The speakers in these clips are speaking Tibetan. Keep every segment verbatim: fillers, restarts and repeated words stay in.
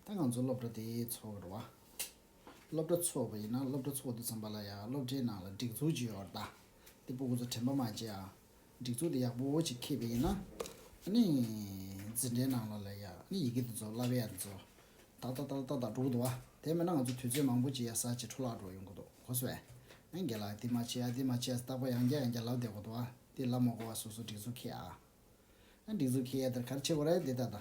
ད་ང་ཚོ་སློབ་གྲྭ་དེ་ཚོགས་རེད་བ། སློབ་གྲྭ་ཚོགས་པ་ཡིན་ན་སློབ་གྲྭ་ཚོགས་དུས་ཙམ་པ་ལ་ཡང་སློབ་གྲྭའི་ནང་ལ་སྒྲིག་འཛུགས་ཅིག་ཡོད་རེད་ད། དེ་སྤུ་གུ་ཚོ་དྲན་པ་མ་བརྗེད་ཨ། སྒྲིག་འཛུགས་དེ་ཡག་པོ་ཅིག་འཁྱེར་བ་ཡིན་ན། ཨ་ནི། འཛིན་གྲྭའི་ནང་ལ་ལ་ཡ་ཨ་ནི་ཡི་གེ་དེ་ཚོ་བསླབ་ཡ་དེ་ཚོ། ཏག་ཏག་ཏག་ཏག་ཏག་འགྲོ་གི་འདུག་བ། དེ་མིན་ན་ང་ཚོ་དུས་ཚོད་མང་པོ་ཅིག་ཡ་ས་ཅིག་འཕྲོ་བརླག་འགྲོ་ཡོང་གི་འདུག་གོ་སོ་བས། ཨ་རྒན་ལགས་འདི་མ་བྱེད་ཡ་འདི་མ་བྱེད་ཡ་རྟག་པར་ཡང་བསྐྱར་ཡང་བསྐྱར་ལབ་བསྡད་དགོས་འདུག་བ། འདི་ལབ་མ་དགོས་བ་སོ་སོ་སྒྲིག་འཛུགས་འཁྱེར་ཨ། ཨ་སྒྲིག་འཛུགས་འཁྱེར་ཡ་དེར་ག་རེ་བྱེད་དགོས་རེད་འདི་ལྟ་ད།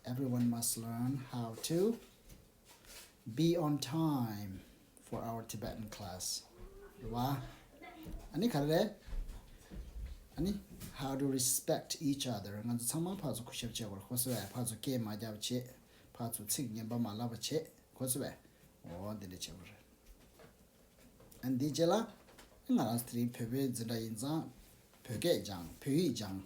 Everyone must learn how to be on time for our Tibetan class. རེད་བ། ཨ་ནི་ག་རེ་རེད། ཨ་ནི། How to respect each other. ང་ཚོ་ཚང་མ་ཕར་ཚུར་གུས་ཞབས་བྱེད་དགོས་རེད་གོ་སོ་བས། ཕར་ཚུར་སྐད་མ་རྒྱབ་བྱེད། ཕར་ཚུར་ཚིག་ངན་པ་མ་ལབ་པ་བྱེད་གོ་སོ་བས། འོ་འདི་འདྲ་བྱེད་དགོས་རེད། ཨ་འདི་རྗེས་ལ། ང་རང་དེ་རིང་བོད་པའི་འཛིན་གྲྭ་ཡིན་ཙང་། བོད་སྐད་སྦྱང་བོད་ཡིག་སྦྱང་།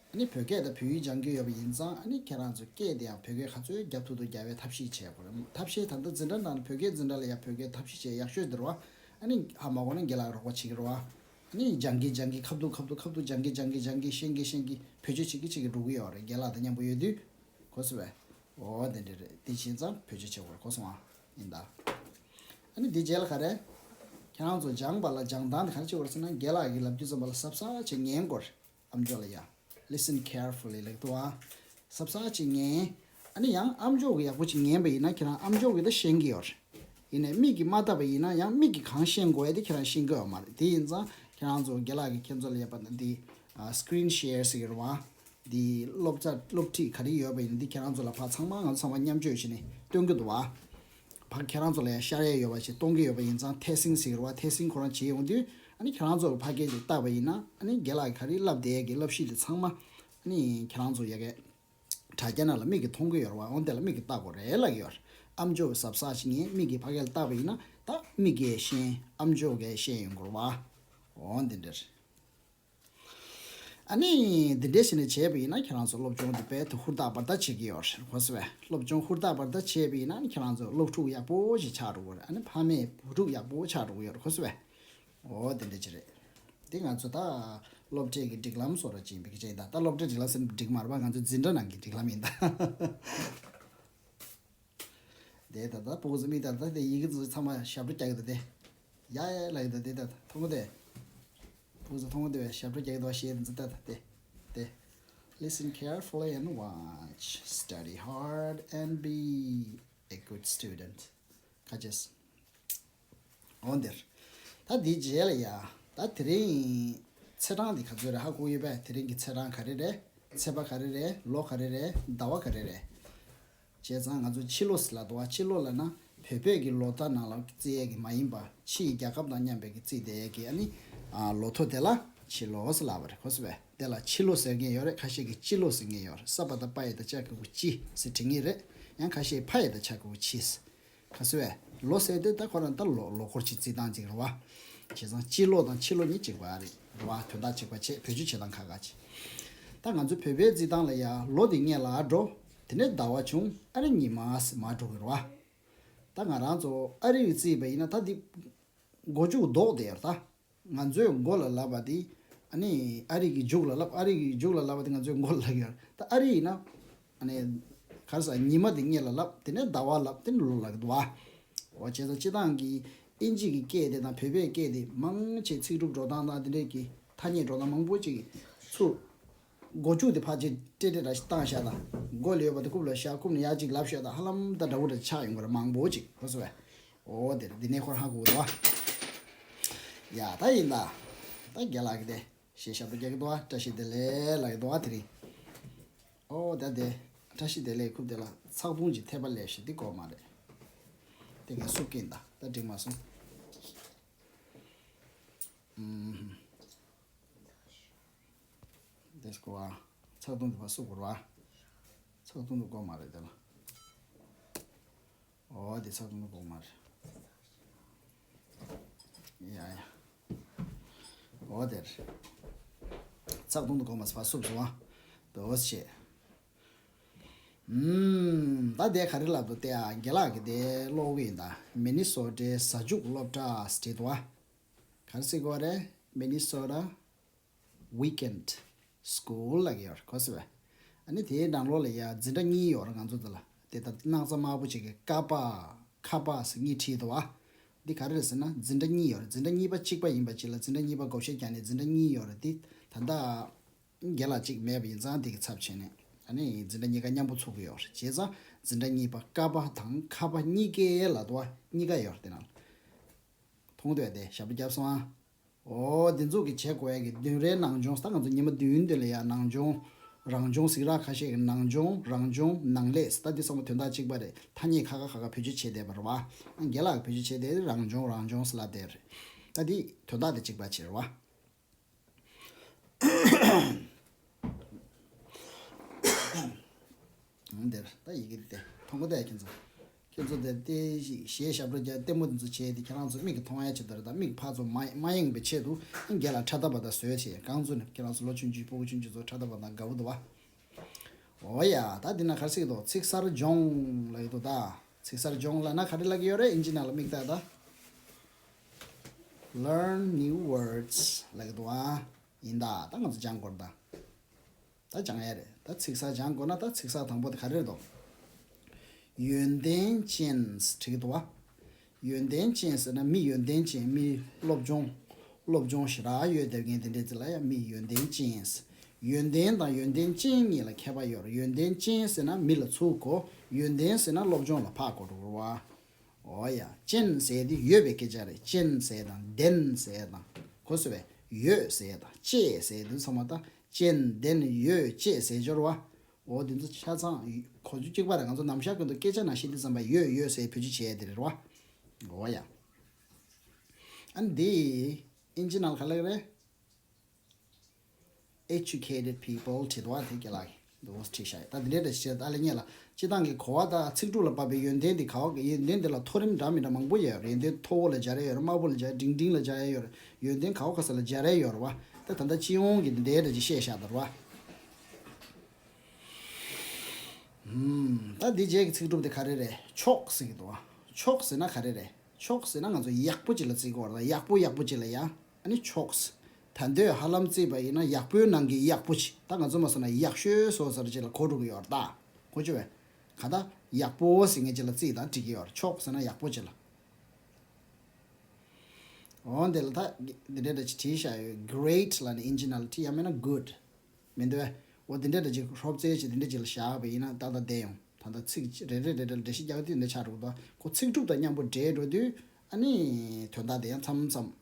ཨ་ནི་བོད་སྐད་དང་བོད་ཡིག་སྦྱང་གི་ཡོད་པ་ཡིན་ཙང་ཨ་ནི་ཁྱེད་རང་ཚོ་སྐད་དེ་ཡང་བོད་སྐད་ག་ཚོད་རྒྱབ་ཐུབ་ཐུབ་རྒྱབ་པའི་ཐབས་ཤེས་བྱེད་དགོས་རེད། ཐབས་ཤེས་ད་ལྟ་འཛིན་གྲྭ་ནང་ལ་བོད་སྐད་འཛིན་གྲྭ་ལ་ཡང་བོད་སྐད་ཐབས་ཤེས་བྱེད་ཡག་ཤོས་འདི་རེད་བ། ཨ་ནི་ཧ་མ་གོ་ན་རྒན་ལགས་རོགས་པ་བྱེད་ཀྱི་རེད་བ། ཨ་ནི་སྦྱང་གི་སྦྱང་གི་ཁ་ཐུག་ཁ་ཐུག་ཁ་ཐུག་སྦྱང་གི་སྦྱང་གི་སྦྱང་གི་ཤེས་ཀྱི་ཤེས་ཀྱི་བེད་སྤྱོད་བྱེད་ཀྱི་བྱེད་ཀྱི་འགྲོ་གི་ཡོད་རེད་རྒན་ལགས་དང་མཉམ་པོ་ཡོད་དུས། གོ་སོང་བས། འོ་དེ་འདྲ་རེད། དེ་བྱས་ཙང་བེད་སྤྱོད་བྱེད་དགོས་རེད་གོ་སོང་ཨ། ཡིན་ད། ཨ་ནི་དེ་རྗེས་ལ་ག་རེ། ཁྱེད་རང་ཚོ་སྦྱངས་པ་ལ་སྦྱང་སྟངས་དེ་ག་རེ་བྱེད་དགོས་རེད་ཟེར་ན་རྒན་ལགས་ཀྱིས་ལབ་དུས་ཙམ་པ་ལ་ཟབ་ཟབ་ཅིག་ཉན་དགོས་རེད། ཨམ་ཅོག་ལ་ཡ། Listen carefully ལབ་འདུག་ཨ། ཟབ་ཟབ་ཅིག་ཉན། ཨ་ནི་ཡང་ཨམ་ཅོག་གི་ཡག་པོ་ཅིག་ཉན་པ་ཡིན་ན་ཁྱེད་རང་ཨམ་ཅོག་གི་ད་ཤེས་ཀྱི་ཡོད་རེད། ཡིན་ནའི་མིག་གིས་མ་བལྟས་པ་ཡིན་ན་ཡང་མིག་གིས་གང་ཤེས་དགོས་ཡ་དེ་ཁྱེད་རང་ཤེས་ཀྱི་ཡོད་མ་རེད། དེ་ཡིན་ཙང་ཁྱེད་རང་ཚོ་རྒན་ལགས་ཀྱིས་ཁྱེད་ཚོ་ལ་ཡ་པ་ན་འདི། ཨ་screen share ཟེར་གྱི་རེད་བ། འདི་སློབ་ཚན་སློབ་ཁྲིད་ག་རེ་ཡོད་པ་ཡིན་འདི་ཁྱེད་རང་ཚོ་ལ་ཕར་ཚང་མ་ང་ཚོ་ཚང་མ་མཉམ་སྤྱོད་བྱས་ནས་སྟོན་གྱི་འདུག་བ། ཕར་ཁྱེད་རང་ཚོ་ལ་ཡང་ཤར་ཡས་ཡོད་པ་ཞིག་གཏོང་གི་ཡོད་པ་ཡིན་ཙང་ཐེ་སིང་ཟེར་གྱི་རེད་བ། ཐེ་སིང་ཁོ་རང་བྱེད་ཡོང་དུས་ཨ་ནི་ཁྱེད་རང་ཚོ་ཕ་གི་དེ་བལྟས་པ་ཡིན་ན་ཨ་ནི་རྒན་ལགས་ག་རེ་བསླབ་བསྡད་ཀྱི་བསླབ་གཞི་དེ་ཚང་མ་ཨ་ནི་ཁྱེད་རང་ཚོ་ཡ་གི་དྲ་རྒྱ་ནང་ལ་མིག་གིས་མཐོང་གི་ཡོད་རེད་བ། འོན་ཏེ་ལ་མིག་གིས་བལྟ་དགོས་རེད་ལབ་ཀྱི་ཡོད་རེད། ཨམ་ཅོག་གི་ཟབ་ཟབ་ཞིག་ཡིན་མིག་གིས་ཕ་གི་ལ་བལྟས་པ་ཡིན་ན་ད་མིག་གིས་ཤེས་ཨམ་ཅོག་གིས་ཤེས་ཡོང་གི་རེད་བ། འོ་འདི་འདྲ་རེད། ཨ་ནི་འདི་འདྲས་བྱས་ནས་བྱས་པ་ཡིན་ན་ཁྱེད་རང་ཚོ་སློབ་སྦྱོང་འདི་དཔེ་དུ་ཧུར་ཐག་འབར་ཐག་བྱེད་ཀྱི་ཡོད་རེད་གོ་སོང་བས། སློབ་སྦྱོང་ཧུར་ཐག་འབར་ཐག་བྱས་པ་ཡིན་ན་ཁྱེད་རང་ཚོ་སློབ་ཕྲུག་ཡག་པོ་ཞིག་ཆགས་འགྲོ་གི་རེད། ཨ་ནི་ཕ་མས་བུ་ཕྲུག་ཡག་པོ་ཆགས་འགྲོ་གི་ཡོད་རེད་གོ་སོང་བས། འོ་དེ་འདྲ་ཅིག་རེད། འདི་ང་ཚོ་ད་སློབ་གྲྭའི་གི་སྒྲིག་ལམ་བཟོ་འདྲ་ཅིག་ཡིན་པའི་སྐད་ཆ་ཡིན་ད། ད་སློབ་གྲྭའི་སྒྲིག་ལམ་ཟེར་ན་འགྲིག་མ་རེད་པ། ང་ཚོ་འཛིན་གྲྭ་ནང་གི་སྒྲིག་ལམ་ཡིན་ད། དེ་ད་ལྟ་སྤུ་གུ་ཚོ་མིག་ལྟ་ད་དེ་ཡི་གེ་ཚོ་ཚང་མ་ཞབས་བྲོ་རྒྱག་གི་འདུག་དེ། ཡ་ཡ་ལབ་ཀྱི་འདུག་དེ་ད་མཐོང་གི་འདུག་སྤུ་གུ་ཚོ་མཐོང་གི་འདུག་བས་ཞབས་བྲོ་རྒྱག་གི་འདུག་བ། ཞེས་འདི་ལྟ་ད་དེ། དེ། Listen carefully and watch. Study hard and be a good student. ཁ་ཅེས། འོ་འདིར། ད་འདིའི་རྗེས་ལ་ཡ། ད་དེ་རིང་། ཚེས་གྲངས་འདི་ག་ཚོད་རེད་ཧ་གོ་ཡོད་པས། དེ་རིང་གི་ཚེས་གྲངས་ག་རེ་རེད། ཚེས་པ་ག་རེ་རེད། ལོ་ག་རེ་རེད། ཟླ་བ་ག་རེ་རེད། བྱས་ཙང་ང་ཚོ་ཕྱི་ལོ་ཟེར་ལབ་འདུག་བ། ཕྱི་ལོ་ལབ་ན་བོད་པའི་གི་ལོ་ཟླ་ནང་ལ་བརྩི་ཡས་ཀྱི་མ་ཡིན་པ་ཕྱི་ཡི་རྒྱལ་ཁབ་དང་མཉམ་པའི་གི་བརྩི་བསྡད་ཡས་ཀྱི་ཨ་ནི། ཨ་ལོ་ཐོ་དེ་ལ་ཕྱི་ལོ་ཟེར་ལབ་པ་རེད་གོ་སོང་བས། དེ་ལ་ཕྱི་ལོ་ཟེར་མཁན་ཡོད་རེད། ཁ་ཤས་ཀྱིས་སྤྱི་ལོ་ཟེར་མཁན་ཡོད་རེད། ས་པ་དང་པ་ཡི་དང་ཅ་གི་གུ་སྤྱི་ཟེར་བྲིས་མཁན་རེད། ཡང་ཁ་ཤས་ཕ་ཡི་དང་ཅ་གི་གུ་ཕྱི་ཟེར། ག་ཟེར་བས། ལོ་ཟེར་དེ་ད་ཁོ་རང་ད་ལོ་ལོ་འཁོར་གྱི་བརྩི་སྟངས་གཅིག་རེད་བ། བྱས་ཙང་སྤྱི་ལོ་དང་ཕྱི་ལོ་གཉིས་གཅིག་པ་རེད་རེད་བ། དོན་དག་གཅིག་པ་བྱས་བེད་སྤྱོད་བྱེད་སྟངས་ཁག་ཁག་ཅིག་ད་ང་ཚོ་བོད་པའི་བརྩི་སྟངས་ལ་ཡ་ལོ་དེ་སྔོན་ལ་འགྲོ། དེ་ནས་ཟླ་བ་བྱུང་ཨ་རི་ཉི་མ་ཟེར་མར་འགྲོ་གི་རེད་བ། ད་ང་རང་ཚོ་ཨ་རི་ཡི་བརྩིས་པ་ཡིན་ན་ད་འདི་མགོ་མཇུག་ལྡོག་བསྡད་ཡོད་རེད་ད། ང་ཚོས་མགོ་ལ་ལབ་པ་དེ། ཨ་ནི་ཨ་རི་གི་མཇུག་ལ་ལབ། ཨ་རི་གི་མཇུག་ལ་ལབ་པ་དེ་ང་ཚོས་མགོ་ལ་ལབ་ཡོད། ད་ཨ་རི་ཡིན་ན། ཨ་ནི། ག་རེ་ཟེར་ཉི་མ་དེ་སྔོན་ལ་ལབ། དེ་ནས་ཟླ་བ་ལབ། དེ་ནས་ལོ་ལབ་ཀྱི་འདུག་བ། འོ་བྱས་ཙང་སྤྱི་བཏང་གི་ཨིན་ཇི་གི་སྐད་དེ་དང་བོད་པའི་སྐད་དེ་མང་ཆེ་ཚིག་གྲུབ་འགྲོ་སྟངས་དང་དེ་འདྲས་ཀྱི་ཐ་སྙད་འགྲོ་སྟངས་མང་པོ་ཅིག་ཚུར། མགོ་མཇུག་དེ་ཕར་ཅིག་ཏྲེ་ཏྲེ་ར་ཞིག་བཏང་བཞག་དང་། མགོ་ལ་ཡོད་པ་དེ་རྐུབ་ལ་བཞག་རྐུབ་ནས་ཡར་ཅིག་ལབ་བཞག་དང་། ཧ་ལམ་ད་འདྲ་བོ་འདྲ་ཆགས་ཡོང་གི་རེད་མང་པོ་ཅིག་གོ་སོང་བས། འོ་དེ་རེད། འདི་ནས་ཁོ་རང་ཧ་གོ་གི་འདུག་བ། ཡ་ད་ཡིན་ད། ད་རྒན་ལགས་ཀྱི་དེ། ཞེས་ཞབས་བྲོ་རྒྱག་གི་འདུག་བ། བཀྲ་ཤིས་བདེ་ལེགས་ལབ་ཀྱི་འདུག་བ་དེ་རིང་། ཨོ་ད་དེ། བཀྲ་ཤིས་བདེ་ལེགས་རྐུབ་དེ་ལ་ཚགས་ཐུང་གི་ཐེབས་པ་ལས་ཤིག་འདི་དགོས་མ་རེད། དེ་ངས་སུབ་ཀྱིན་ད་ད་འགྲིག་མ་སོང་། ཨུམ། དེ་དགོས་བ། ཚགས་ཐུང་དེ་ཕར་སུབ་དགོས་རེད་བ། ཚགས་ཐུང་དེ་དགོས་མ་རེད་དེ་ལ། ཨོ་དེ་ཚགས་ཐུང་དེ་དགོས་མ་རེད། ཡ་ཡ། འོ་དེར། ཚགས་ཐུང་དུ་གོ་མ་སི་ཕ་སུབ་སོང་ཨ། དོ་ཞེས། ཨུམ། ད་དེ་ག་རེ་ལབ་འདུག་སྟེ་ཨ། རྒན་ལགས་ཀྱིས་དེ་ཀློག་གི་ཡིན་ད། མི་ནི་སོ་ཊའི་ས་འཇུག་སློབ་གྲྭ་ཟེར་འདུག་ཨ། ག་རེ་ཟེར་དགོས་རེད། མི་ནི་སོ་ཊ་Weekend School ལབ་ཀྱི་ཡོད་རེད་གོ་སི་བས། ཨ་ནི་དེའི་ནང་ལོགས་ལ་ཡ་འཛིན་གྲྭ་གཉིས་ཡོད་རེད་ང་ཚོ་འདི་ལ། དེ་ལྟར་སྣག་ཚ་དམར་པོ་ཅིག་གིས་ཀ་པ་ཁ་པ་ཟེར་གཉིས་བྲིས་འདུག་བ། འདི་ག་རེ་རེད་ཟེར་ན་འཛིན་གྲྭ་གཉིས་ཡོད་རེད། འཛིན་གྲྭ་གཉིས་པ་གཅིག་པ་ཡིན་པ་ཅིག་ལ་འཛིན་གྲྭ་གཉིས་པ་བགོ་བཤའ་རྒྱག་ནས་འཛིན་གྲྭ་གཉིས་ཡོད་རེད། འདི་ད་ལྟ་རྒན་ལགས་གཅིག་མེད་པ་ཡིན་ཙང་དེ་གི་ཚབ་བྱས་ནས་ཨ་ནི་འཛིན་གྲྭ་གཉིས་ཀ་མཉམ་པོ་ཚུགས་ཀྱི་ཡོད་རེད། བྱས་ཙང་འཛིན་གྲྭ་གཉིས་པ་ཀ་པ་དང་ཁ་པ་གཉིས་ཀའི་ལ་དོ་གཉིས་ཀ་ཡོད་རེད། དེ་ནང་མཐོང་འདོད་དེ་ཞབས་བྲོ་བརྒྱབ་སོང་ཨ། འོ་འདི་ཚོ་གི་བྱེད་དགོས་ཡ་གི་བདུན་རེའི་ནང་སྦྱོང་ད་ང་ཚོ་ཉི་མ་བདུན་དེ་ལ་ཡ་ནང་སྦྱོང་། རང་སྦྱོང་ཟིག་ར་ཁ་ཤས་ཀྱི་ནང་སྦྱོང་རང་སྦྱོང་ནང་ལས་ད་འདི་ཚང་མ་དོན་དག་གཅིག་པ་རེད། ཐ་སྙད་ཁ་ཁ་ཁ་ཁ་བེད་སྤྱོད་བྱེད་བསྡད་པ་རེད་བ། རྒན་ལགས་བེད་སྤྱོད་བྱེད་བསྡད་རང་སྦྱོང་རང་སྦྱོང་ཟེར་ལབ་བསྡད་རེད། ད་འདི་དོན་དག་དེ་གཅིག་པ་བྱེད་རེད་བ། འདིར་ད་ཡི་གེ་དེ་མཐོང་གོ་ད་ཁྱེད་ཚོ། ཁྱེད་ཚོ་དེ་ལྟའི་ཞིག་གཞས་ཞབས་བྲོ་རྒྱག་ལྟད་མོ་དེ་ཚོ་བྱས་ཏེ་ཁྱེད་རང་ཚོ་མིག་གིས་མཐོང་ཡ་ཆེད་དུ་རེད། ད་མིག་ཕར་ཚུར་མ་མ་ཡེངས་པའི་ཆེད་དུ་རྒན་ལགས་ཁྲ་ཐག་པ་དང་བཟོས་བྱས་གང་ཚོ་ནས་ཁྱེད་རང་ཚོ་ལོ་ཆུང་ཆུང་ཕྲུ་གུ་ཆུང་ཆུང་ཚོ་ཁྲ་ཐག་པ་དང་དགའ་བོ་འདུག་བ། འོ་ཡ་ད་འདི་ན་ག་རེ་ཟེར་གི་འདུག་ཚིག་གསར་སྦྱོང་ལབ་ཀྱི་འདུག་ད་ཚིག་གསར་སྦྱོང་ལབ་ན་ག་རེ་ལབ་ཀྱི་ཡོད་རེད། ཨིན་ཇི་ནང་ལ་མིག་ལྟ་ད། Learn new words ལབ་ཀྱི་འདུག་ཨ། ཡིན་ད་ད་ང་ཚོ་སྦྱང་དགོས་རེད་ད། ད་སྦྱང་ཡ་རེད། ད་ཚིག་གསར་སྦྱང་དགོས་ན་ད་ཚིག་གསར་དང་པོ་དེ་ག་རེ་རེད་དོ། ཡོན་ཏན་ཅན་བྲིས་ཀྱི་འདུག་བ། ཡོན་ཏན་ཅན་ཟེར་ན་མི་ཡོན་ཏན་ཅན་མི་སློབ་སྦྱོང་། སློབ་སྦྱོང་ཞེ་དྲག་ཡོད་བསྡད་མཁན་དེ་འདྲས་ཅིག་ལ་ཡང་མི་ཡོན་ཏན་ཅན་ཟེར། ཡོན་ཏན་དང་ཡོན་ཏན་ཅན་གཉིས་ལ་ཁྱད་པར་ཡོད་རེད། ཡོན་ཏན་ཅན་ཟེར་ན་མི་ལ་ཚུགས་དགོ། ཡོན་ཏན་ཟེར་ན་སློབ་སྦྱོང་ལ་ཕར་གོ་འགྲོ་གི་རེད་བ། འོ་ཡ། ཅན་ཟེར་དེ་ཡོད་པའི་སྐད་ཆ་རེད། ཅན་ཟེར་དང་ལྡན་ཟེར་དང་གོ་སོང་བས། ཡོད་ཟེར་དང་ཅན་ཟེར་དེ་ཚང་མ་ད་ཅན་ལྡན་ཡོད་ཅན་ཟེར་སྦྱོར་བ། འོ་དེ་ཚོ་ཆ་ཚང་གོ་རྒྱུ་གཅིག་པ་རེད། ང་ཚོ་ནམ་ཞག་ཀུན་ཏུ་སྐད་ཆ་ནང་བཤད་དུས་ཙམ་པ་ཡོད་ཡོད་ཟེར་བེད་སྤྱོད་བྱས་དེ་རེད་བ། འོ་ཡ། ཨ་ནི་དེ་ཨིན་ཇི་ནང་ག་ལབ་རེད། Educated people བྲིས་འདུག་བ། དེ་རྒན་ལགས་ཀྱིས་འདུག་བྲིས་ཤག་ད་དེ་འདྲའི་འདྲ་ཞིག་བྱས་ད་ལེ་ཉེ་ལ་སྤྱི་བཏང་གི་གོ་བ་དང་ཚིག་གྲུབ་ལ་བབས་པའི་ཡོན་ཏན་དེ་ག་བ་ཡོན་ཏན་དེ་ལ་མཐོ་རིམ་འདྲ་མི་འདྲ་མང་པོ་ཡོད་རེད། ཡོན་ཏན་མཐོ་བོ་ལ་སྦྱར་ཡ་ཡོད་རེད། དམའ་བོ་ལ་སྦྱར་འབྲིང་འབྲིང་ལ་སྦྱར་ཡ་ཡོད་རེད། ཡོན་ཏན་ག་བ་ག་ས་ལ་སྦྱར་ཡ་ཡོད་རེད་བ། ད་ད་ལྟ་སྤྱི་ཡོངས་ཀྱི་འདི་འདྲའི་འདྲ་ཞིག་བཤད་ད་རེད་བ། ད་འདི་རྗེས་ཀྱི་ཚིག་གྲུབ་དེ་ག་རེ་རེད། ཕྱོགས་ཟེར་གྱི་འདུག་བ། ཕྱོགས་ཟེར་ན་ག་རེ་རེད། ཕྱོགས་ཟེར་ན་ང་ཚོ་ཡག་པོ་ཅིག་ལ་བརྩི་གི་ཡོད་རེད། ཡག་པོ་ཡག་པོ་ཅིག་ལ་ཡ། ཨ་ནི་ཕྱོགས། ད་འདོད་ཧ་ལམ་བརྩིས་པ་ཡིན་ན་ཡག་པོའི་ནང་གི་ཡག་པོ་ཅིག་ད་ང་ཚོ་མ་སོང་ན་ཡག་ཤོས་བཟོ་ཟེར་ཅིག་ལ་གོ་འགྲོ་གི་ཡོད་རེད་ད། གོ་ཆོད་བས། ག་ད་ཡག་པོ་ཟེར་མཁན་ཅིག་ལ་བརྩིས་ད་འགྲིག་གི་ཡོད་རེད། ཕྱོགས་ཟེར་ན་ཡག་པོ་ཅིག་ལ། འོ་འདི་ལ་ད་འདི་འདྲ་འདྲ་ཅིག་བྲིས་བཞག་ཡོད། Great ལབ་ནས་ཨིན་ཇི་ནང་ལ་བྲིས། ཡང་མིན་ན་good མི་འདུག་བས། འོ་འདི་འདྲ་འདྲ་ཅིག་ཧྲོབ་ཙེ་ཅིག་འདི་འདྲ་ཅིག་ལ་བཞག་པ་ཡིན་ན་ཏག་ཏག་བསྡད་ཡོང་། ད་ལྟ་ཚིག་རེ་རེ་རེ་རེ་ལ་འགྲེལ་བཤད་རྒྱག་དུས་འདི་ཆགས་འགྲོ་གི་འདུག་ཁོ་ཚིག་གྲུབ་དང་མཉམ་པོ་འདྲེས་འགྲོ་དུས་ཨ་ནི་དོན་དག་དེ་ཡང་མཚམས་མཚམས་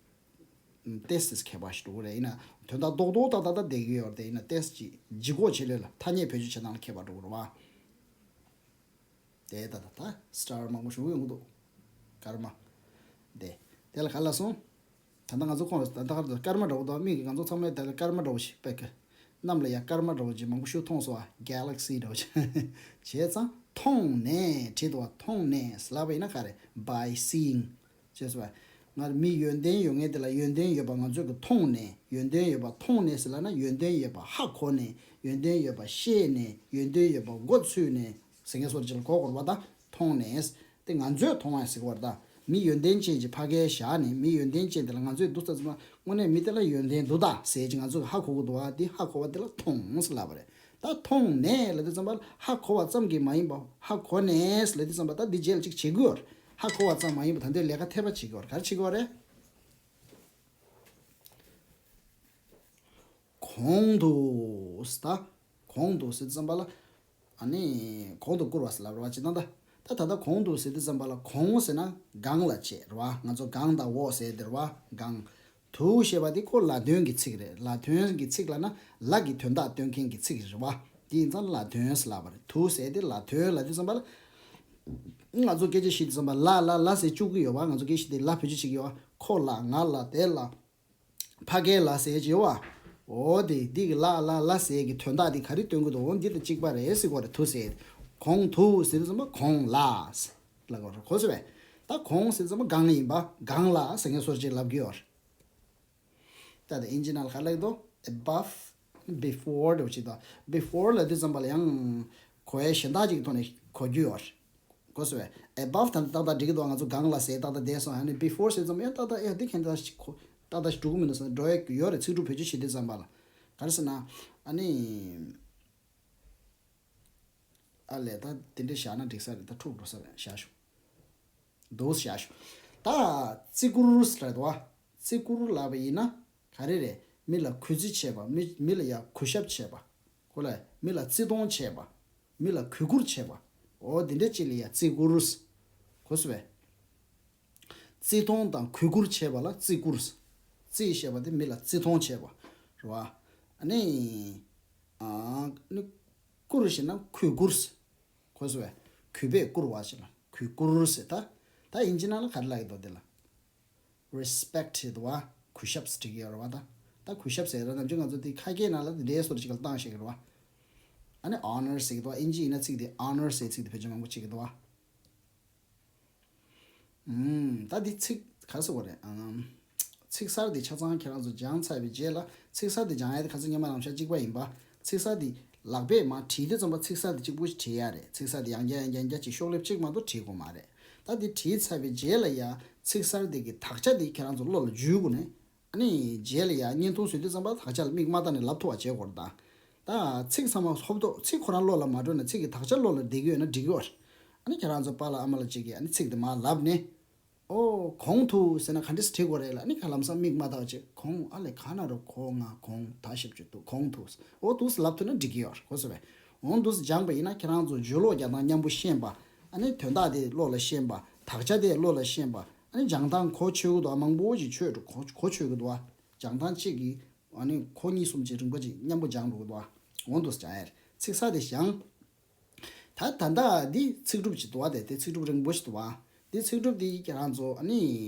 ཏོག་ཙམ་ཁྱད་པར་ཞིག་འགྲོ་གི་རེད། ཡིན་ན་དོན་དག་རྡོག་རྡོག་ཏག་ཏག་ཏག་བསྡད་ཀྱི་ཡོད་རེད། ཡིན་ན་ཏོག་ཙམ་ཅིག་ལྗིད་ཁོག་ཆེ་ལོས་ལ་ཐ་སྙད་བེད་སྤྱོད་བྱེད་སྟངས་ལ་ཁྱད་པར་འགྲོ་གི་རེད་བ། དེ་ད་ད་ད་སི་ཊར་མང་པོ་ཞིག་ཡོང་གི་འདུག་སྐར་མ། དེ་དེ་ལ་ག་ལ་སོང་། ད་ལྟ་ང་ཚོ་ཁོང་ལ་ད་ལྟ་ག་རེ་འདུག་སྐར་མ་འདྲ་བོ་འདུག་མིག་གིས་ང་ཚོ་ཚང་མས་དེ་ལ་སྐར་མ་འདྲ་བོ་ཞིག་དཔེ་གི། གནམ་ལ་ཡ་སྐར་མ་འདྲ་བོ་ཅིག་མང་པོ་ཞིག་མཐོང་སོང་བ། གེ་ལེག་སི་འདྲ་བོ་ཅིག་བྱས་ཙང་མཐོང་ནས་བྲིས་འདུག་བ། མཐོང་ནས་ལབ་པ་ཡིན་ན་ག་རེ། By seeing བྱས་སོང་བ། ང་མི་ཡོན་ཏན་ཡོད་མཁན་དེ་ལ་ཡོན་ཏན་ཡོད་པ་ང་ཚོས་གི་མཐོང་ནས། ཡོན་ཏན་ཡོད་པ་མཐོང་ནས་ཟེར་ལབ་ན་ཡོན་ཏན་ཡོད་པ་ཧ་གོ་ནས། ཡོན་ཏན་ཡོད་པ་ཤེས་ནས། ཡོན་ཏན་ཡོད་པ་མགོ་ཚོས་ནས། ཟེར་མཁན་སོགས་ཅིག་ལ་གོ་དགོས་རེད་པ། ད་མཐོང་ནས་དེ་ང་ཚོས་མཐོང་བ་ཟེར་གྱི་ཡོད་རེད། ད་མི་ཡོན་ཏན་ཅན་གྱི་ཕ་གིར་བཞག་ནས་མི་ཡོན་ཏན་ཅན་དེ་ལ་ང་ཚོས་འདུག་ས་ཙམ་དངོས་གནས་མི་དེ་ལ་ཡོན་ཏན་འདུག་ད་ཟེར་ཅིག་ང་ཚོས་ཧ་གོ་གི་འདུག་བ། དེ་ཧ་གོ་བ་དེ་ལ་མཐོང་ཟེར་ལབ་པ་རེད། ད་མཐོང་ནས་ལབ་དུས་ཙམ་པ་ལ་ཧ་གོ་བ་ཙམ་གྱིས་མ་ཡིན་པ། ཧ་གོ་ནས་ལབ་དུས་ཙམ་པ་ད་འདི་རྗེས་ལ་ཅིག་བྱེད་དགོས་ཡོད་རེད། ཧ་གོ་བ་ཙམ་མ་ཡིན་པ་ད་འདོད་ལས་ཀ་ཐེབས་པ་བྱེད་དགོས་ཡོད་རེད། ག་རེ་བྱེད་དགོས་རེད། གོང་དུ་ཟེར་ད། གོང་དུ་ཟེར་དུས་ཙམ་པ་ལ། ཨ་ནི་གོང་དུ་བཀུར་བ་ཟེར་ལབ་རེད་བ། ཅི་ད་ད། ད་ད་ལྟ་གོང་དུ་ཟེར་དུས་ཙམ་པ་ལ་གོང་ཟེར་ན་སྒང་ལ་བྱེད་རེད་བ། ང་ཚོ་སྒང་དང་འོག་ཟེར་དེ་རེད་བ། སྒང་། དུ་ཞེས་པ་དེ་ཁོ་ལ་དོན་གྱི་ཚིག་རེད། ལ་དོན་གྱི་ཚིག་ལབ་ན་ལ་གི་དོན་དག་སྟོན་མཁན་གྱི་ཚིག་རེད་བ། དེ་ཡིན་ཙང་ལ་དོན་ཟེར་ལབ་པ་རེད། དུ་ཟེར་དེ་ལ་དོན་ལབ་དུས་ཙམ་པ་ལ། ང་ཚོ་སྐད་ཆ་བཤད་དུས་ཙམ་པ་ལ་ལ་ལ་ཟེར་བཅུག་གི་ཡོད་བ། ང་ཚོ་སྐད་ཆ་བཤད་དེ་ལ་བེད་སྤྱོད་བྱེད་ཀྱི་ཡོད་བ། ཁོ་ལ་ང་ལ་དེ་ལ། ཕ་གི་ལ་ཟེར་གྱི་ཡོད་བ། འོ་དེ་འདི་གི་ལ་ལ་ལ་ཟེར་གྱི་དོན་དག་འདི་ག་རེ་སྟོན་གྱི་འདུག་འོ་འདི་དང་གཅིག་པ་རེད་ཟེར་གྱི་ཡོད་རེད། དུ་ཟེར། གོང་དུ་ཟེར་དུས་ཙམ་པ་གོང་ལ་ཟེར་ལབ་དགོས་རེད། གོ་སོང་བས། ད་གོང་ཟེར་དུས་ཙམ་པ་སྒང་ཡིན་པ། སྒང་ལ་ཟེར་མཁན་བཟོ་འདྲ་ཅིག་ལབ་ཀྱི་ཡོད་རེད། ད་ད་ཨིན་ཇི་ནང་ལ་ག་རེ་ལབ་ཀྱི་འདུག above before འདྲ་བོ་ཅིག་དང་། before ལབ་དུས་ཙམ་པ་ལ་ཡང་གོ་ཡ་གཞན་དག་ཅིག་གི་ཐོག་ནས་གོ་རྒྱུ་ཡོད་རེད། གོ་སོང་བས། above ད་ཏག་ཏག་འགྲིག་གི་འདུག་ང་ཚོ་སྒང་ལ་ཟེར་ཏག་ཏག་བསྡད་སོང་། ཨ་ནི་before ཟེར་ཙམ་ཡང་ཏག་ཏག་ཡ་འདི་ཁྱེད་ཏག་ཞིག་གོ་ཏག་ཏག་ཞིག་འགྲོ་གི་མི་འདུག་ཟེར་འགྲོ་ཡ་ཡོད་རེད། ཚིག་གྲུབ་བེད་སྤྱོད་བྱེད་དུས་ཙམ་པ་ལ། ག་རེ་ཟེར་ན། ཨ་ནི། ཨ་ལས་ད་དེ་འདྲ་བཞག་ན་འགྲིག་ས་རེད། ད་འཁྲུག་འགྲོ་ས་རེད། བཞག་ཤོག་འདུག་བཞག་ཤོག་ད་བརྩི་བཀུར་རེད་དོ། བརྩི་བཀུར་ལབ་པ་ཡིན་ན་ག་རེ་རེད། མི་ལ་གུས་བརྩི་བྱེད་པ། མི་མི་ལ་ཡ་གུས་ཞབས་བྱེད་པ། གོ་ལ། མི་ལ་བརྩི་མཐོང་བྱེད་པ། མི་ལ་གུས་བཀུར་བྱེད་པ། འོ་དེ་འདྲ་ཅིག་ལ་ཡ་བརྩི་བཀུར། གོ་སོང་ངས། བརྩི་མཐོང་དང་གུས་བཀུར་བྱེད་པ་ལ་བརྩི་བཀུར། བརྩི་ཞེས་པ་དེ་མི་ལ་བརྩི་མཐོང་བྱེད་པ་རེད་བ། ཨ་ནི། ཨ་ནི། བཀུར་ཞེ་ན་གུས་བཀུར། གོ་སོང་ངས། གུས་པས་བཀུར་བ་ཞེ་ན་གུས་བཀུར་ཟེར། ད་ད་དབྱིན་ཇི་ནང་ལ་ག་རེ་ལབ་ཀྱི་འདུག་དེ་ལ། Respect རེད་བ། གུས་ཞབས་ཟེར་གྱི་ཡོད་རེད་བ། ད་ད་གུས་ཞབས་ཟེར་ན་ནམ་རྒྱུན་ང་ཚོ་དེ་ཁ་སྐད་ནང་ལ་དེ་འདྲའི་བཟོ་འདྲ་ཅིག་ལ་བཏང་བཤད་ཀྱི་རེད་བ། ཨ་ནི་honor ཟེར་གྱི་འདུག་དབྱིན་ཇི་ཡིན་ན་ཚིག་དེ་honor ཟེར་ཚིག་དེ་བེད་སྤྱོད་མང་པོ་བྱེད་ཀྱི་འདུག་བ། ཨུམ། ད་འདི་ཚིག་ག་རེ་ཟེར་དགོས་རེད། ཨམ། ཚིག་གསར་འདི་ཆ་ཚང་ཁྱེད་རང་ཚོ་སྦྱངས་ཚར་བའི་རྗེས་ལ། ཚིག་གསར་འདི་སྦྱང་ཡ་དེ་ཁ་སང་སྔོན་མ་ནང་བཞིན་གཅིག་པ་ཡིན་པ། ཚིག་གསར་འདི་ལག་པས་མར་བྲིས་དུས་ཙམ་པ་ཚིག་གསར་འདི་གཅིག་པུ་ཞིག་བྲིས་ཡ་རེད། ཚིག་གསར་འདི་ཡང་བསྐྱར་ཡང་བསྐྱར་ཡང་བསྐྱར་ཅིག་ཤོག་ལེབ་གཅིག་མ་གཏོགས་བྲིས་དགོས་མ་རེད། ད་འདི་བྲིས་ཚར་བའི་རྗེས་ལ་ཡ་ཚིག་གསར་འདི་གི་དག་ཆ་འདི་ཁྱེད་རང་ཚོ་བློ་ལ་འཇུས་དགོས་ནས། ཨ་ནི་རྗེས་ལ་ཡ་བརྙན་ཐུང་བཟོ་དུས་ཙམ་པ་དག་ཆ་ལ་མིག་མ་བལྟས་ནས་ལབ་ཐུབ་པ་བྱེད་དགོས་རེད་ད། ད་ཚིག་ཚང་མ་ཧོབ་ཏོ་ཚིག་ཁོ་རང་བློ་ལ་མ་འགྲོ་ན་ཚིག་གི་དག་ཆ་བློ་ལ་བསྡད་ཀྱི་ཡོད་ན་འགྲིག་གི་ཡོད་རེད། ཨ་ནི་ཁྱེད་རང་ཚོ་པཱ་ལགས་ཨ་མ་ལགས་གཅིག་གིས་ཨ་ནི་ཚིག་དེ་མར་ལབ་ནས། ཨོ་གོང་དུ་ཟེར་ན་ག་འདྲས་བྲིས་དགོས་རེད་ལ། ཨ་ནི་ཁ་ལམ་སང་མིག་མ་བལྟས་བྱས་གོང་ཨ་ལས་ག་ན་རོ་གོ་ང་གོང་ད་ཞབས་ཀྱུ་དུ་གོང་དུ། ཨོ་འདུག་སེ་ལབ་ཐུབ་ན་འགྲིག་གི་ཡོད་རེད། གོ་སོང་ངས། འོ་འདུག་སེ་སྦྱངས་པ་ཡིན་ན་ཁྱེད་རང་ཚོ་བརྗོད་ཀློག་རྒྱག་སྟངས་མཉམ་པོ་ཤེས་པ། ཨ་ནི་དོན་དག་དེ་བློ་ལ་ཤེས་པ། དག་ཆ་དེ་བློ་ལ་ཤེས་པ། ཨ་ནི་སྦྱང་སྟངས་གོ་ཆོད་ཀྱི་འདུག་མང་པོ་ཞིག་ཆོད་འགྲོ་གོ་གོ་ཆོད་ཀྱི་འདུག་སྦྱང་སྟངས་གཅིག་གིས་ཨ་ནི་གོ་གཉིས་གསུམ་ཅིག་རིམ་པ་ཅིག་མཉམ་པོ་སྦྱང་འགྲོ་གི་འདུག་འོ་འདུག་སེ་སྦྱང་ཡ་རེད། ཚིག་གསར་དེ་སྦྱང་། ད་ད་ལྟ་འདི་ཚིག་གྲུབ་ཅིག་འདུག་བ། དེ་དེ་ཚིག་གྲུབ་རིང་པོ་ཞིག་འདུག་བ། འདི་ཚིག་གྲུབ་འདི་ཁྱེད་རང་ཚོ་ཨ་ནི་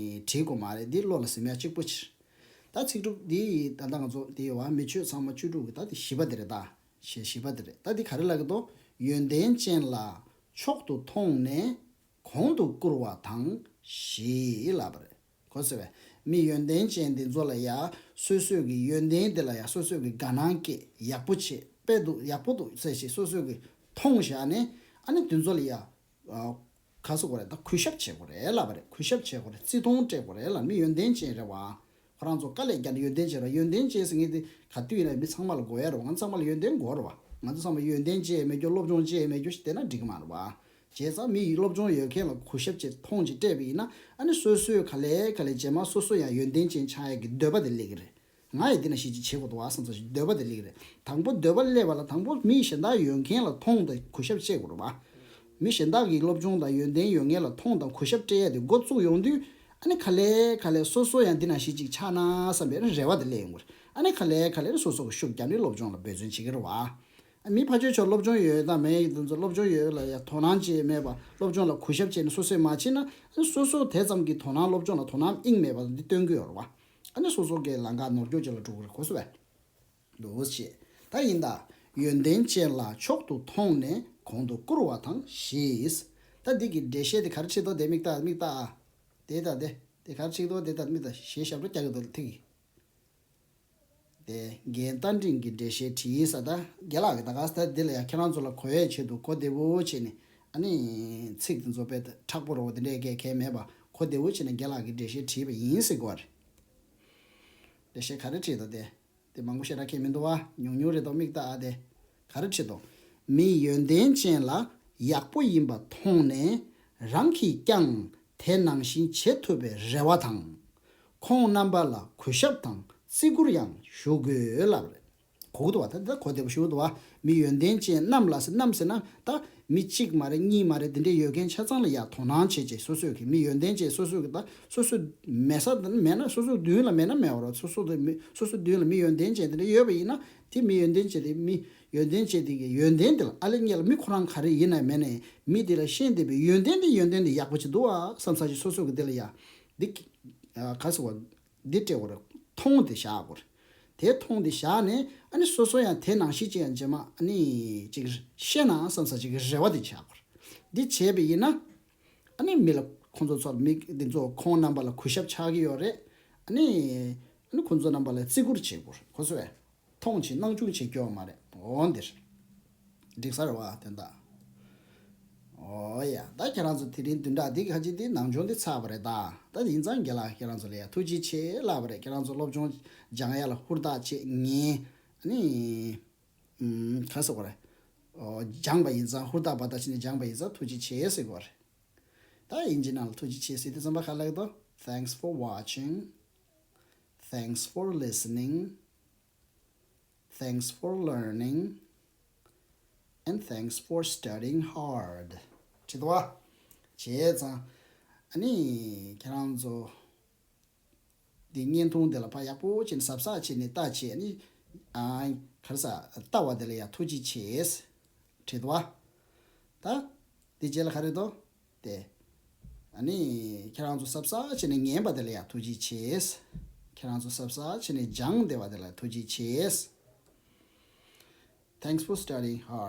བྲིས་དགོས་མ་རེད། འདི་བློ་ལ་ཟིན་ཡ་གཅིག་པོ་ཕྱིར། ད་ཚིག་གྲུབ་འདི་ད་ལྟ་ང་ཚོ་འདི་ཡོད་བ། མི་ཆོས་ཚང་མ་བཅུ་དྲུག་གི་ད་འདི་བཞི་པ་འདི་རེད་ད། ཞེས་བཞི་པ་འདི་རེད། ད་འདི་ག་རེ་ལབ་ཀྱི་འདུག་ཡོན་ཏན་ཅན་ལ་མཆོག་ཏུ་མཐོང་ནས་གོང་དུ་བཀུར་བ་དང་ཞེས་ལབ་པ་རེད། གོ་སོང་ངས། མི་ཡོན་ཏན་ཅན་འདི་ཚོ་ལ་ཡ་སོ་སོས་ཀྱི་ཡོན་ཏན་འདི་ལ་ཡ་སོ་སོས་ཀྱི་དགའ་སྣང་སྐྱེས། ཡག་པོ་བྱེད། དཔེ་འདུག་ཡག་པོ་འདུག་ཟེར་ཞིག་སོ་སོས་ཀྱི་མཐོང་བཞག་ནས། ཨ་ནི་འདི་ཚོ་ལ་ཡ་ཨ་ག་ཟེར་དགོས་རེད། ད་གུས་ཞབས་བྱེད་དགོས་རེད་ལབ་པ་རེད། གུས་ཞབས་བྱེད་དགོས་རེད། བརྩི་མཐོང་སྤྲད་དགོས་རེད་ལ། མི་ཡོན་ཏན་ཅན་རེད་བ། ཁོ་རང་ཚོ་དཀའ་ལས་བརྒྱབ་ནས་ཡོན་ཏན་ཅན་རེད། ཡོན་ཏན་ཅན་ཟེར་མཁན་དེ་ག་དུས་ཡིན་ན་མི་ཚང་མ་ལ་དགོས་ཡ་རེད་བ། ང་ཚང་མ་ལ་ཡོན་ཏན་དགོས་རེད་བ། ང་ཚོ་ཚང་མ་ཡོན་ཏན་ཅན་མེད་རྒྱུ་སློབ་སྦྱོང་ཅན་མེད་རྒྱུ་ཞིག་བསྡད་ན་འགྲིག་གི་མ་རེད་བ། བྱས་ཙང་མི་ཡིས་སློབ་སྦྱོང་ཡོད་མཁན་ལ་གུས་ཞབས་བྱེད་མཐོང་ཅིག་སྤྲད་པ་ཡིན་ན། ཨ་ནི་སོ་སོས་ག་ལེ་ག་ལེ་རྗེས་མ་སོ་སོ་ཡང་ཡོན་ཏན་ཅན་ཆགས་ཡག་གི་འདོད་པ་དེ་སླེབས་ཀྱི་རེད། ང་ཡི་འདི་ན་ཞིག་ཅིག་བྱེད་དགོས་འདུག་བ་བསམ་ས་ཞིག་འདོད་པ་དེ་སླེབས་ཀྱི་རེད། དང་པོ་འདོད་པ་སླེབས་པ་ལ་དང་པོ་མི་གཞན་དག་ཡོད་མཁན་ལ་མཐོང་དང་གུས་ཞབས་བྱེད་དགོས་རེད་བ། མི་གཞན་དག་གིས་སློབ་སྦྱོང་དང་ཡོན་ཏན་ཡོད་མཁན་ལ་མཐོང་དང་གུས་ཞབས་སྤྲད་ཡ་དེ་འགོ་བཙུགས་ཡོང་དུས། ཨ་ནི་ག་ལེ་ག་ལེ་སོ་སོ་ཡང་འདི་ན་ཞིག་ཅིག་ཆགས་ན་བསམ་པའི་རེ་བ་དེ་སླེབས་ཡོང་གི་རེད། ཨ་ནི་ག་ལེ་ག་ལེ་སོ་སོ་གི་ཤུགས་བརྒྱབ་ནས་སློབ་སྦྱོང་ལ་འབད་བརྩོན་བྱེད་ཀྱི་རེད་བ། མི་ཕལ་ཆེར་ཆོ་སློབ་སྦྱོང་ཡོད་དང་མེད་དེ་ཚོ་སློབ་སྦྱོང་ཡོད་ལ་ཡ་དོ་སྣང་བྱེད་མེད་པ། སློབ་སྦྱོང་ལ་གུས་ཞབས་བྱས་ནས་སོ་སོས་མ་བྱས་ན། ཨ་ནི་སོ་སོ་དེ་ཙམ་གྱི་དོ་སྣང་སློབ་སྦྱོང་ལ་དོ་སྣང་དབྱིངས་མེད་པ་འདི་སྟོན་གྱི་ཡོད་རེད་བ། ཨ་ནི་སོ་སོ་གའི་ལམ་ཁ་ནོར་སྐྱོན་ཅིག་ལ་འགྲོ་གི་རེད། གོ་སོང་ངས། འདུག་ཅེས། ད་ཡིན་ད། ཡོན་ཏན་ཅན་ལ་མཆོག་ཏུ་མཐོང་ནས་གོང་དུ་བཀུར་བ་དང་ཞེས། ད་འདི་གི་འགྲེལ་བཤད་དེ་ག་རེ་བྲིས་འདུག་དེ་མིག་ལྟ་མིག་ལྟ་ཨ། དེ་ལྟ་དེ་དེ་ག་རེ་བྲིས་འདུག་དེ་ལྟ་མིག་ལྟ་ཞེས་ཞབས་བྲོ་རྒྱག་གི་འདུག་ཐིག་གི། དེ་རྒན་རྟ་མགྲིན་གྱི་འགྲེལ་བཤད་བྲིས་ས། ད་རྒན་ལགས་ཀྱིས་ད་ག་ས་ད་འདི་ལ་ཡ་ཁྱེད་རང་ཚོ་ལ་གོ་ཡའི་ཆེད་དུ་གོ་བདེ་བོ་བྱས་ནས། ཨ་ནི་ཚིག་དེ་ཚོ་དཔེ་མཁྲེགས་པོ་རོ་དེ་འདྲས་གས་གས་མེད་པ་གོ་བདེ་བོ་བྱས་ནས་རྒན་ལགས་ཀྱིས་འགྲེལ་བཤད་བྲིས་པ་ཡིན་ཟེར་གོ་བ་རེད། འགྲེལ་བཤད་ག་རེ་བྲིས་འདུག་དེ། དེ་མང་པོ་ཞེ་དྲག་ཁྱད་མི་འདུག་བ། ཉུང་ཉུང་རེད་དོ། མིག་ལྟ་ཨ། དེ་ག་རེ་བྲིས་འདུག་མི་ཡོན་ཏན་ཅན་ལ་ཡག་པོ་ཡིན་པ་མཐོང་ནས་རང་གིས་ཀྱང་དེ་ནང་བཞིན་བྱེད་ཐུབ་པའི་རེ་བ་དང་། ཁོང་རྣམ་པ་ལ་གུས་ཞབས་དང་བརྩི་བཀུར་ཡང་ཞུ་དགོས་ལབ་རེད། གོ་གི་འདུག་བ། ད་ད་གོ་བདེ་པོ་ཞུ་གི་འདུག་བ། མི་ཡོན་ཏན་ཅན་རྣམས་ལ་ཟེར། རྣམས་ཟེར་ན་ད་མི་གཅིག་མ་རེད་གཉིས་མ་རེད། འདི་འདྲའི་ཡོད་མཁན་ཆ་ཚང་ལ་ཡ་དོ་སྣང་བྱེད་བྱེད། སོ་སོས་ཀྱི་མི་ཡོན་ཏན་ཅན་སོ་སོས་ཀྱི་ད་སོ་སོ་མེད་ས་མེད་ན་སོ་སོ་མདུན་ལ་མེད་ན་མེད་པ་རེད། སོ་སོ་དེ་མི་སོ་སོ་མདུན་ལ་མི་ཡོན་ཏན་ཅན་དེ་འདྲ་ཡོད་པ་ཡིན་ན། དེ་མི་ཡོན་ཏན་ཅན་དེ་མི་ཡོན་ཏན་ཅན་དེ་གི་ཡོན་ཏན་དེ་ལ་ཨ་ལེ་ཉེ་ལ་མི་ཁོ་རང་ག་རེ་ཡིན་ན་མེད་ན་མི་དེ་ལ་ཤེས་བསྡད་པའི་ཡོན་ཏན་དེ་ཡོན་ཏན་དེ་ཡག་པོ་ཅིག་འདུག་ཨ་བསམ་ས་ཅིག་སོ་སོ་གི་དེ་ལ་ཡ། འདི་ག་ཟེར་བ། འདི་སྤྲད་དགོས་རེད། མཐོང་དེ་བཞག་དགོས་རེད། དེ་མཐོང་དེ་བཞག་ནས་ཨ་ནི་སོ་སོ་ཡང་དེ་ནང་བཞིན་ཅིག་ཡང་རྗེས་མ་ཨ་ནི་ཅིག་ཤེས་ན་བསམ་ས་ཅིག་གི་རེ་བ་དེ་བྱ་དགོས་རེད། འདི་བྱས་པ་ཡིན་ན་ཨ་ནི་མི་ལ་ཁོང་ཚོ་ཚོར་མི་འདི་ཚོ་ཁོང་རྣམ་པ་ལ་གུས་ཞབས་ཆགས་ཀྱི་ཡོད་རེད། ཨ་ནི་ཨ་ནི་ཁོང་ཚོ་རྣམ་པ་ལ་བརྩི་བཀུར་བྱེད་དགོས་རེད། ཁོ་ཚོས་མཐོང་ཆེ་སྣང་ཆུང་བྱེད་རྒྱུ་ཡོད་མ་རེད། འོ་འདིར། འགྲིག་ས་རེད་བ་དོན་དག་འོ་ཡ། ད་ཁྱེད་རང་ཚོ་དེ་རིང་བདུན་ཕྲག་འདི་ཁ་ཅིག་འདི་ནང་སྦྱོང་འདི་ཚར་བ་རེད་ད། ད་ཡིན་ཙང་རྒན་ལགས་ཁྱེད་རང་ཚོ་ལ་ཡ་ཐུགས་རྗེ་ཆེ་ལབ་པ་རེད། ཁྱེད་རང་ཚོ་སློབ་སྦྱོང་སྦྱང་ཡ་ལ་ཧུར་ཐག་བྱེད། ངས་ཨ་ནི་ཨུམ་ག་ཟེར་དགོས་རེད། ཨོ་སྦྱངས་པ་ཡིན་ཙང་ཧུར་ཐག་འབད་ཐག་བྱས་ནས་སྦྱངས་པ་ཡིན་ཙང་ཐུགས་རྗེ་ཆེ་ཟེར་དགོས་རེད། ད་དབྱིན་ཇི་ནང་ལ་ཐུགས་རྗེ་ཆེ་ཟེར་དུས་ཙམ་པ་ག་རེ་ལབ་ཀྱི་འདུག Thanks for watching. Thanks for listening. Thanks for learning. And thanks for studying hard. བྱེད་དོ། བྱས་ཙང་ཨ་ནི་ཁྱེད་རང་ཚོ་འདི་བརྙན་ཐུང་འདི་ལ་ཕར་ཡག་པོ་བྱས་ནས་གཟབ་གཟབ་བྱས་ནས་ལྟ་བྱས། ཨ་ནི་ཨ་ག་རེ་ཟ་ལྟ་བ་འདི་ལ་ཡང་ཐུགས་རྗེ་ཆེ། བྱེད་དོ། ད་འདི་རྗེས་ལ་ག་རེ་འདུག་དེ། ཨ་ནི་ཁྱེད་རང་ཚོ་གཟབ་གཟབ་བྱས་ནས་ཉན་པ་དེ་ལ་ཡང་ཐུགས་རྗེ་ཆེ། ཁྱེད་རང་ཚོ་གཟབ་གཟབ་བྱས་ནས་སྦྱངས་བསྡད་པ་དེ་ལ་ཐུགས་རྗེ་ཆེ། Thanks for studying hard.